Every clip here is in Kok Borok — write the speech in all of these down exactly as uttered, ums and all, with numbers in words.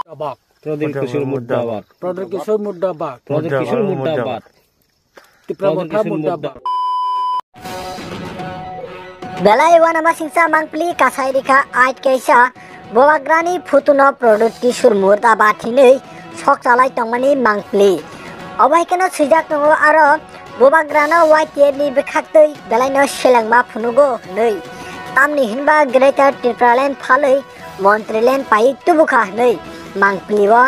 Murdabad. Pradip Kishore murdabad. Pradip Kishore murdabad. Pradip Kishore murdabad. Tipra Motha murdabad. Belai uanama singcha mangpili kasai rikha ait kaisa Bubagrani phutuno Pradip Kishore murdabad hinwi sok chalai tongmani mangpili. Obo hai kheno swijak tongo aro Bubagrano Y T F ni bwkhaktwi belaino selengma phunugo hinwi. Tamni hinba Greater Tipraland phalwi Montri land pai tubukha hinwi mangpili o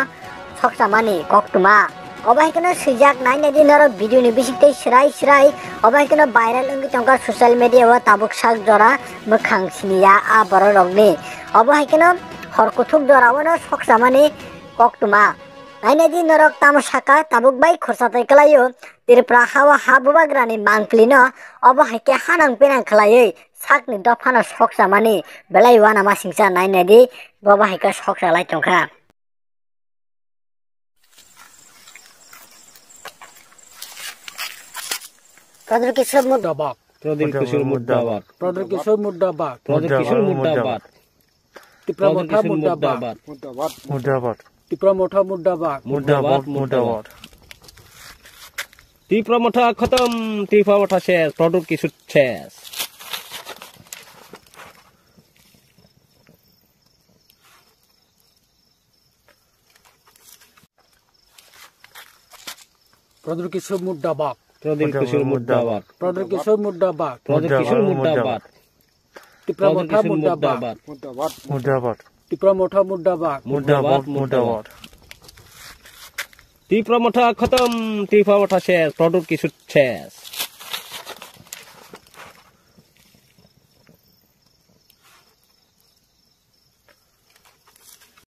sokchamani koktwma. Obo hai kheno swijak nainai di norok video ni bisingtwi srai srai. Obo hai kheno viral wngwi tongkha social media o tabuk sak jora mwkhang siniya a borok rokni. Obo hai kheno hor kuthuk jora o no sokchamani koktwma. Nainai di norok tamo saka tabuk bai khorsa tai kwlaio. Tripura ha o ha Bubagrani mangpili no obo hai khe hanang pinang khwlaiwi sakni dophano sokchamani belai uanama singcha nainai di bobo hai khe sokchalai tongkha. Pradip Kishore murdabad. Pradip Kishore murdabad. Pradip Kishore murdabad. Pradip Kishore murdabad. Tipra Motha murdabad. Murdabad. Tipra Motha murdabad. Murdabad, murdabad. Tipra Motha khatam, Tipra Motha ses, Pradip Kishore ses. Pradip Kishore murdabad. Pradip Kishore murdabad. Pradip Kishore murdabad. Pradip Kishore murdabad. Tipra Motha murdabad. Murdabad. Tipra Motha murdabad. Murdabad, murdabad. Tipra Motha khatam, Tipra Motha ses, Pradip Kishore ses.